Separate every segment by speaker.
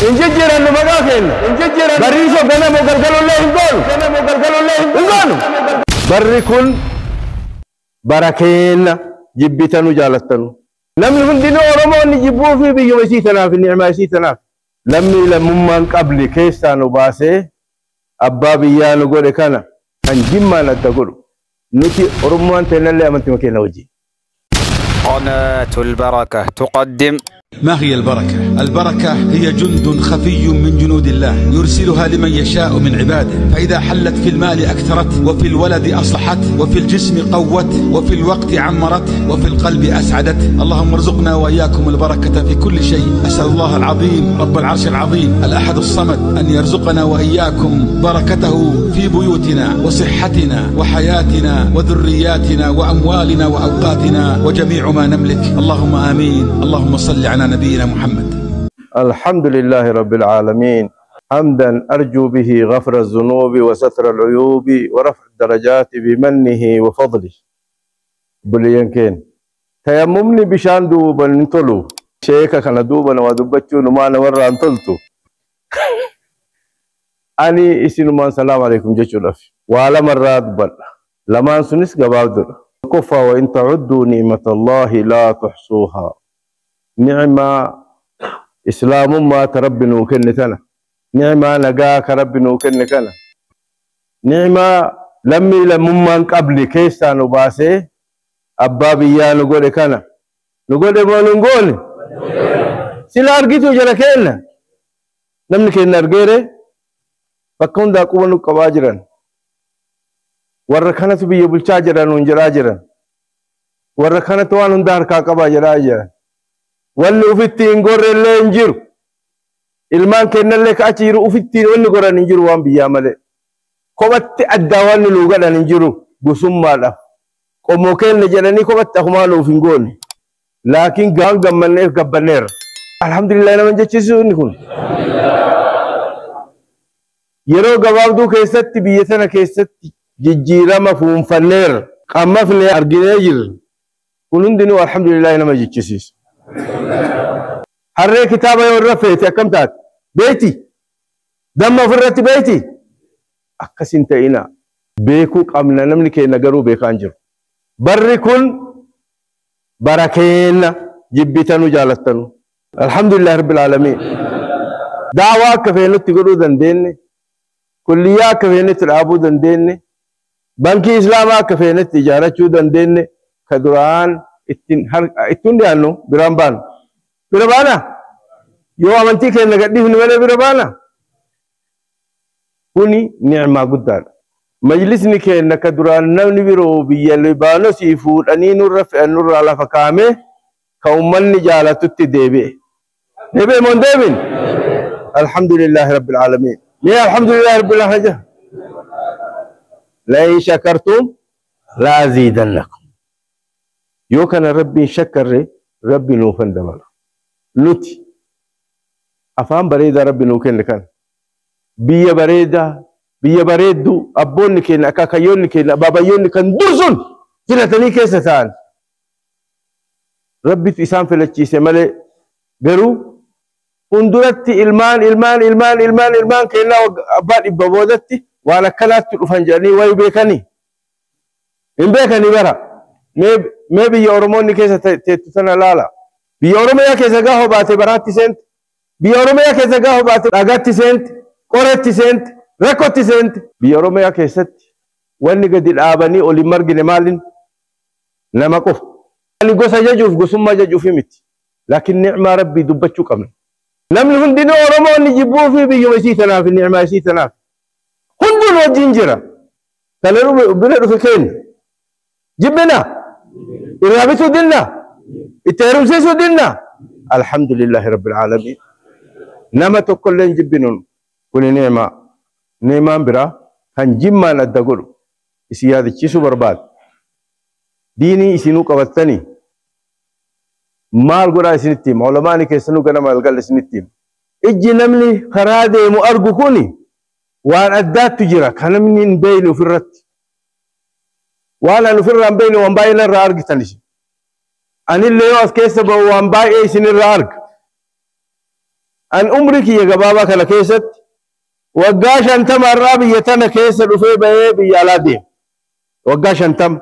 Speaker 1: Hin jijjiirannu maqaa keenya. Bariisoo ganama galgalollee hin goonu. Hin goonu. Barri kun bara keenya jibbitanu jaalattanu. Namni hundinuu Oromoonni jibbuu fi biyyuma isii tanaaf ni'maa isii tanaaf. Lammii lammummaan qabli keessaa nu baasee abbaa biyyaa nu godhe kana kan Jimmaan adda godhu nuti Oromummaan teennallee amantima keenya wajjin.
Speaker 2: قناة البركة تقدم.
Speaker 3: ما هي البركة؟ البركة هي جند خفي من جنود الله يرسلها لمن يشاء من عباده، فإذا حلت في المال أكثرت، وفي الولد أصلحت، وفي الجسم قوت، وفي الوقت عمرت، وفي القلب أسعدت. اللهم ارزقنا وإياكم البركة في كل شيء. أسأل الله العظيم رب العرش العظيم الأحد الصمد أن يرزقنا وإياكم بركته في بيوتنا وصحتنا وحياتنا وذرياتنا وأموالنا وأوقاتنا وجميع ما نملك. اللهم آمين. اللهم صل على نبينا محمد.
Speaker 1: الحمد لله رب العالمين، حمدا أرجو به غفر الذنوب وستر العيوب ورفع الدرجات بمنه وفضله. بلينكين تيممني بشان دوبا نتلو شيكا كان دوبا ودبتشو نما نورا انتلتو أني إسنمان سلام عليكم جيشو لف وعلى مرات بل لما سنس قبابدر كفى وإن تعدوا نعمة الله لا تحصوها. نعمة إسلام ما تربي نوكن تنا، نعمة نجاك ربي نوكن كنا، نعمة لمي لممان قبل كيسا نباسي أبا بيا نقول كنا نقول ما نقول سلا أرجيتو جرا كنا نملك نرجيره فكون دا قوة نقواجرا وركنا تبي يبلشاجرا ونجراجرا وركنا توان دار كاكبا جراجرا واللي وفتين قر اللي انجرو ilmaan kennallee ka achi jiru ufittiin wanni goran hin jiru waan biyyaa malee. Kophatti addaa waan nu godhan hin jiru gosummaadhaaf. Qomoo kenna jedhanii kophatti akumaa nuuf hin goone. Laakiin gaan gammanneef gabbanneerra. Alhamdulillah nama jechiisu inni kun. Yeroo gabaabduu keessatti biyya sana keessatti jijjiirama fuunfanneerra. Qammafnee arginee jirra. Kun hundinuu alhamdulillah nama jechisiisa. Harree kitaaba yoo irra feete akkam taate? Beeti. Damma ofirratti beeti. Akkas hin ta'ina. Beekuu qabna namni keenya garuu beekaa hin jiru. Barri kun bara keenya jibbitanu jaalattanu. Alhamdulillah rabbil aalamiin. Daawaa akka feenutti godhuu dandeenye. Kulliyyaa akka feenutti dhaabuu dandeenye. Bankii Islaamaa akka feenutti ijaarachuu dandeenye. Ka duraan ittiin dhiyaannu biraan baanu. Bira baana? Yoo amantii keenya gadhiifne malee bira baana? Kuni ni'maa guddaadha. Majlisni keenya ka duraan namni biroo biyya Libaanosii fuudhanii nurra fe'an nurraa lafa kaa'ame ka uummanni jaalatutti deebi'e. Deebi'e moo hin deebin? Alhamdulillahi rabbil aalamiin. Mee alhamdulillahi rabbil aalamiin. La'in shakartum la'aziidannakum. Yoo kana rabbiin shakkarre rabbi nuuf hin dabalu. Nuti afaan bareedaa rabbi nuu kenne kana biyya bareedaa biyya bareedduu abboonni keenya akaakayyoonni keenya abaabayyoonni kan dur sun filatanii keessa ta'an rabbitu isaan filachiise malee garuu fuulduratti ilmaan ilmaan ilmaan ilmaan ilmaan keenyaa abbaa dhibba boodatti waan akkanaatti dhufan jedhanii wayi beekanii hin beekanii bara mee biyya Oromoonni keessa teettu tana laala. Biyya Oromiyaa keessa gaafa baate baraatti seente. Biyya Oromiyaa keessa gaafa baate dhagaatti seente, qoreetti seente, rakkootti seente. Biyya Oromiyaa keessatti wanni gadi dhaabanii ol hin margine maaliin nama qofa. Ani gosa jajuuf gosummaa jajuuf miti. Laakiin ni'maa rabbii dubbachuu qabna. Namni hundinuu Oromoonni jibbuu fi biyyuma isii tanaaf ni'maa isii tanaaf. Hundinuu wajjin jira. Kana bira dhufe keenya. Jibbina. Irraa bituu dinna. Itti heerumsiisuu dinna. Alhamdulillahi rabbil aalamiin. Nama tokkollee hin jibbinuun kuni ni'maa. Ni'maan biraa kan jimmaan adda godhu isin yaadachiisuu barbaada. Diinii isinuu qabattanii maal godhaa isinitti hima? Ulamaani keessanuu ganama galgala isinitti hima. Ijji namni karaa deemu argu kuni waan addaattu jira kan namni hin beekne ofirratti. Waan ani ofirraa hin beekne waan baay'ee narraa argitan isin. Anillee yoo as keessa ba'u waan baay'ee isinirraa arga. An umri kiyya gabaabaa kana keessatti waggaa 50 irraa biyya tana keessa dhufee bahee biyya alaa deema. Waggaa 50.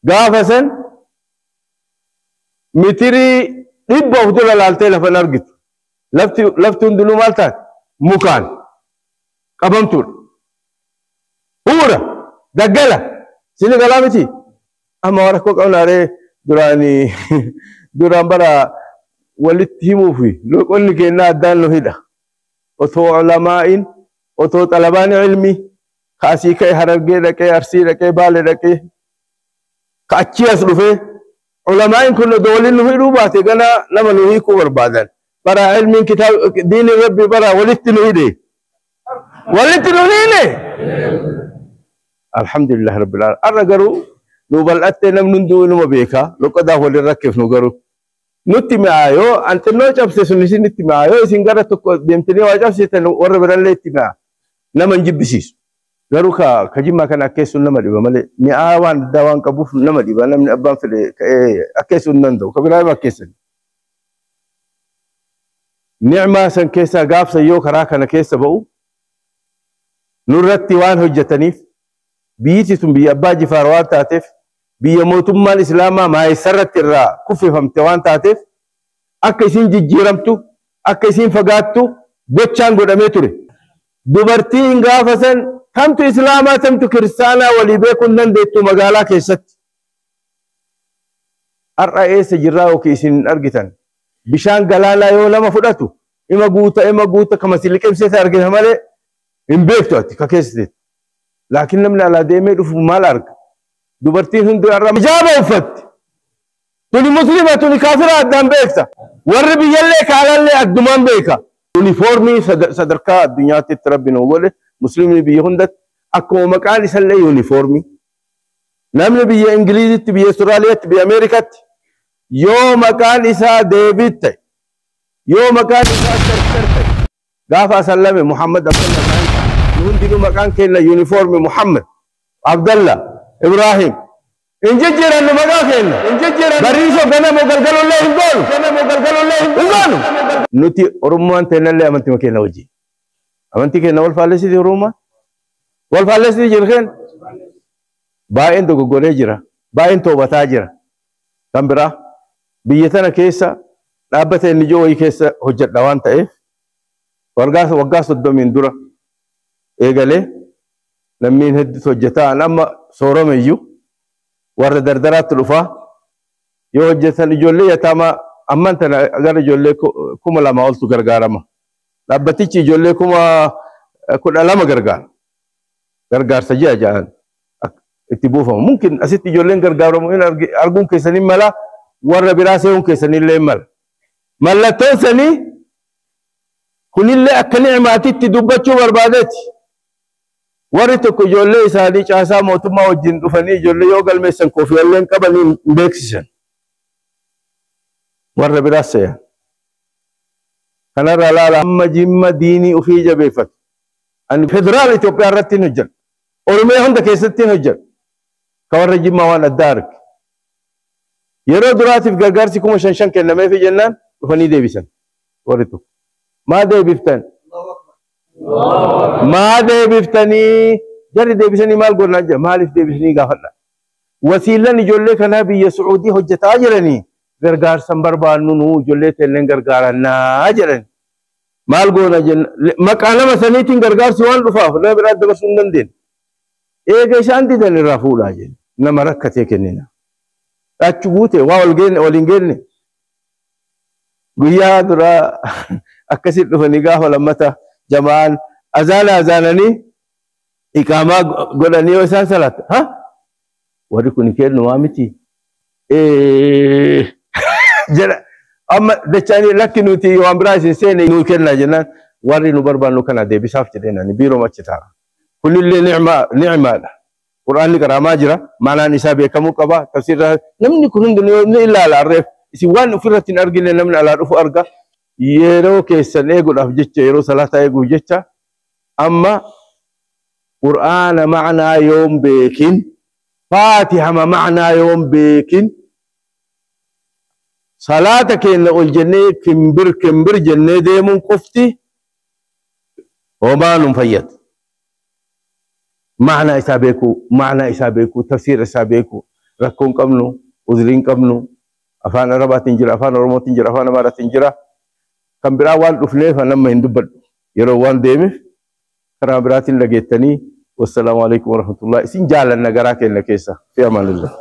Speaker 1: Gaafa san mitirii 100 of dura laaltee lafa hin argitu. Lafti hundinuu maal taate? Mukaan qabamtuudha. Huura daggala sini galaa miti. Amma waan rakkoo qabnaaree duraan bara walitti himuufi loqonni kennaa addaan nu hidha. Otoo ulamaa'in otoo xalabaan ilmi ka asii ka'e Harargee dhaqee Arsii dhaqee Baale dhaqee ka achii as dhufee ulamaa'in kun odoo waliin nu hidhuu baate gana nama nu hiikuu barbaadan. Bara ilmiin kitaaba diinii rabbi bara walitti nu hidhe. Walitti nu hidhe. Alhamdulillah rabbil alamin. Arra garuu nu bal'attee namni hunduu numa beeka. Loqodaaf waliin rakkifnu garuu. Nutti mi'aa yoo an xinnoo cabse sun isinitti mi'aa yoo isin gara tokko deemtanii waa cabsitan warra birallee itti mi'aa. Nama hin jibbisiisu. Garuu ka jimmaa kana akkeessuun nama dhiba malee mi'aa waan addaa waan qabuuf nama dhiba namni abbaan fedhe ka'ee akkeessuu hin danda'u. Ka biraa akkeessan. Ni'maa san keessaa gaafsa yoo karaa kana keessa ba'u nurratti waan hojjetaniif biyyi tun biyya abbaa jifaar waan taateef biyya mootummaan islaamaa maayessarratti irraa kuffifamte waan taateef akka isin jijjiiramtu akka isin fagaattu gochaan godhamee ture. Dubartiin gaafa san kamtu islaamaa kamtu kiristaanaa walii beekuu hin dandeettu magaalaa keessatti. Har'a eessa jirraa yookiin isin hin argitan. Bishaan galaanaa yoo nama fudhatu ima guuta kama si liqimseeta argita malee hin beektu ati ka keessa teettu. Laakiin namni alaa deemee dhufu maal arga? Dubartiin hundi har'a hijaaba uffatti. Tuni muslima tuni kaafira addaan beekta. Warri biyyallee kaalallee addumaan beeka. Yuunifoormii sadarkaa addunyaatti itti rabbi nu godhe muslimni biyya hundatti akkuma maqaan isallee yuunifoormii. Namni biyya Ingilizitti, biyya Austraaliyaatti, biyya Ameerikaatti yoo maqaan isaa Deevid ta'e, yoo maqaan isaa Sarkar ta'e, gaafa asallame Muhammad Abdallah nu hundinuu maqaan keenya yuunifoormii Muhammad Abdallah Ibrahim. Hin jijjiirannu maqaa keenya. Bariisoo ganama galgalollee hin goonu. Hin goonu. Nuti Oromummaan teennallee amantii keenya wajjin. Amantii keenya wal faallessiti Oromummaan. Wal faallessiti jirkeen. Baay'een dogoggoree jira. Baay'een toobataa jira. Kan biraa biyya tana keessa dhaabbata inni ijoo wayii keessa hojjedha waan ta'eef waggaa 30 dura eegalee namni hedduutu hojjetaa amma soorome iyyuu warra dardaraatti dhufaa yoo hojjetan ijoollee yataamaa amman tana gara ijoollee 2000 oltu gargaarama. Dhaabbatichi ijoollee 12,000 gargaara. Gargaarsa ji'a ja'an itti buufamu. Mungkin asitti ijoolleen gargaaramu hin arguun keessanii mala warra biraa seehuun keessanillee hin mala. Mallattoon sanii kunillee akka ni'maatitti dubbachuu barbaadeeti. Warri tokko ijoollee isaanii caasaa mootummaa wajjin dhufanii ijoollee yoo galmeessan koofiyallee hin qabanii hin beeksisan. Warra biraas seehan. Kanarraa laala amma jimma diinii ofii jabeeffatu. Ani federaal Itoophiyaa irratti hin hojjedhu. Oromiyaa hunda keessatti hin hojjedhu. Ka warra jimmaa waan addaa arge. Yeroo duraatiif gargaarsi 5,000 kennameefi jennaan dhufanii deebisan. Warri tokko. Maa deebiftan? Maa deebiftanii? Jarri deebisanii maal godhanaa jira? Maaliif deebisanii gaafadha? Wasiilan ijoollee kanaa biyya Sucuudii hojjetaa jiranii gargaarsan barbaannu nuu ijoollee teelleen gargaarannaa jedhan. Maal goona jenna? Maqaa nama saniitiin gargaarsi waan dhufaaf nama biraa dabarsuu hin dandeenye. Eega isaan didan irraa fuudhaa jenna. Nama rakkatee kennina. Achi guute waa waliin geenne. Guyyaa duraa akkasitti dhufanii gaafa lammata jamaan azaana azaananii iqaamaa godhanii yoo isaan salaata. Ha? Warri kun kennumaa miti. Jedha. Amma dachaanii lakki nuti waan biraa isin seene nuu kennaa jennaan warri nu barbaannu kana deebisaaf jedheen ani biiroo achi taa'a. Kunillee ni'maadha. Qur'aanni qaraamaa jira. Maanaan isaa beekamuu qaba. Tafsiirra namni kun hundi ni ilaala arreef. Isin waan ofirratti hin argine namni alaa dhufu arga. Yeroo keessan eeguudhaaf jecha yeroo salaataa eeguuf jecha amma Qur'aana ma'anaa yoon beekin Faatihama ma'anaa yoon beekin Salaata keenya ol jennee kimbir kimbir jennee deemuun qofti homaa nun fayyadu. Ma'anaa isaa beekuu, ma'anaa isaa beekuu, tafsiira isaa beekuu, rakkoo hin qabnu, uzrii hin qabnu, afaan Arabaatiin jira, afaan Oromootiin jira, afaan Amaaraatiin jira. Kan biraa waan dhufneef nama hin dubbadhu. Yeroo waan deemeef karaa biraatiin dhageettanii. Wassalaamu alaikum warahmatullahi. Isin jaalanna garaa keenya keessa. Fi amaanillah.